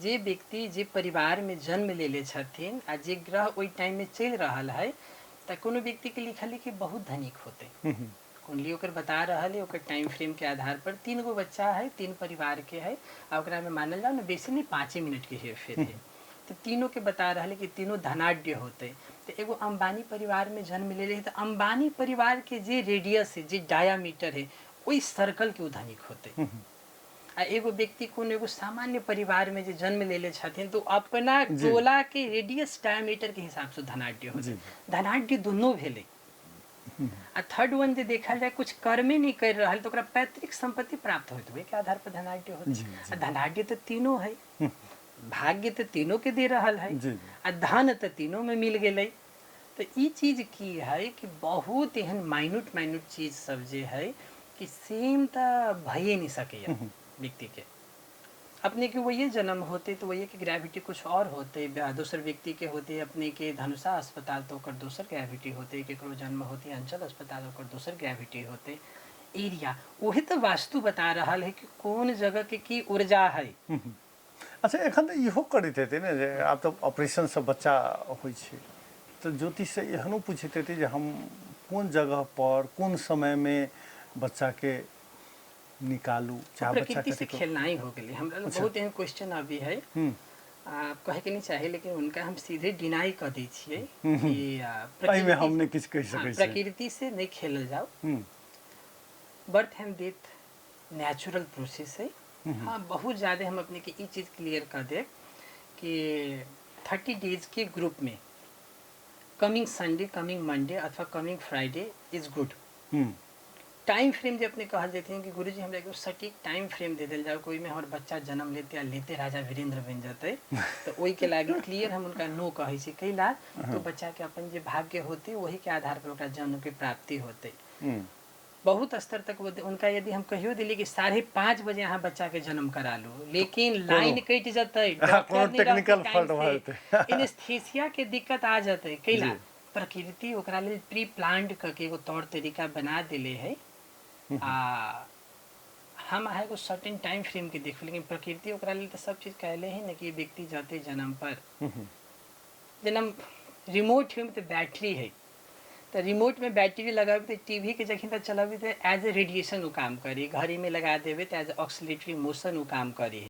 जे व्यक्ति जे परिवारमे जन्म लेले छथिन आ जे ग्रह ओहि टाइममे चलि रहल है, तऽ कोनो व्यक्तिके लिखल है कि बहुत धनिक होतै। कुंडली ओकर बता रहल है, ओकर टाइम फ्रेम के आधार पर 3 गो बच्चा है, 3 परिवार के है, आ ओकरा में मानल जाओ ने बेसी नहीं 5 मिनट के हेर फेर है, तो तीनों के बता रहल है कि तीनों धनाढ्य होते। तो एगो अंबानी परिवार में जन्म ले है, तो अंबानी परिवार के जे रेडियस है, जे डायामीटर है, ओहि सर्कल के ओ धनिक होते। आ एगो व्यक्ति कोनो एगो सामान्य परिवार में जे जन्म लेले छथिन, तो अपना टोला के रेडियस डायमीटर के हिसाब से धनाढ्य होते। धनाढ्य दुनू भेलै। आ थर्ड वन जे देखल जाय, कुछ कर्मे नहीं कर रहल, तो ओकरा पैतृक संपत्ति प्राप्त होइत, ओहि के आधार पर धनाढ्य होते। आ धनाढ्य तो तीनों है, भाग्य तो तीनों के दे रहल है आ धन तो तीनों में मिल गेलै। तो ई चीज की है कि बहुत एहन माइन्यूट माइन्यूट चीज सब जे है कि सेम तऽ भइए नहीं सकैया व्यक्ति के। अपने के वही जन्म होते तो वही के ग्रेविटी कुछ और होते, दोसर व्यक्ति के होते अपने के धनुषा अस्पताल तो ओकर दोसर ग्रेविटी होते, केकरो जन्म होते अंचल अस्पताल ओकर दोसर ग्रेविटी होते। एरिया वही तो वास्तु बता रहल है कि कौन जगह के की ऊर्जा है। अच्छा, एखन तऽ इहो करैत हेतै ने जे आब तऽ ऑपरेशनसँ बच्चा होइ छै, तऽ ज्योतिषसँ एहनो पूछैत हेतै जे हम कोन जगह पर कोन समयमे बच्चाके निकालू, चाहे बच्चा प्रकृति से खेलना ही हो गेलै। हमरा लग बहुत एहन क्वेश्चन अभी है, कहे के नहीं चाही, लेकिन उनका हम सीधे डिनाई कर दै छियै कि एहिमे हम नहि किछु कहि सकै छी। प्रकृति से नहीं खेलल जाओ। Birth and death natural process है। हाँ, बहुत ज़्यादा हम अपने के ई चीज़ क्लियर कर देब कि 30 डेज के ग्रुप में कमिंग संडे, कमिंग मंडे अथवा coming Friday is good. Time frame जे अपने कहल जेथिन कि गुरुजी हमरा एगो सटीक टाइम फ्रेम दे देल जाओ, कोई में हमर बच्चा जन्म लेते आ लेते राजा वीरेंद्र बनि जेतै, तऽ ओहिके लागि क्लियर हम उनका नो कहै छी। कैला तो बच्चा के अपन जे भाग्य होते वही के आधार पर ओकरा जन्म के प्राप्ति होते। बहुत स्तर तक वो उनका यदि हम कहियो दिली कि 5:30 बजे अहाँ बच्चा के जन्म करा लू, लेकिन लाइन कटि जेतै, डॉक्टर नहि रहतै टेक्निकल टाइम फॉल्ट भऽ से, जेतै, एनेस्थीसिया के दिक्कत आ जेतै। कैला प्रकृति ओकरा लेल प्री प्लान्ड कऽ के एगो तौर तरीका बना देले है। आ हम अहाँ एगो सर्टेन टाइम फ्रेम के देखू, लेकिन प्रकृति ओकरा लेल तऽ सब चीज कहले है ने कि व्यक्ति जते जन्म पर जेना रिमोट है तऽ बैटरी है, तऽ रिमोट में बैटरी लगाबी तऽ टीवी के जखन तक चलाबी तऽ एज ए रेडिएशन ओ काम करी, घड़ी में लगा देबै तऽ एज ऑक्सिलेटरी मोशन ओ काम करी।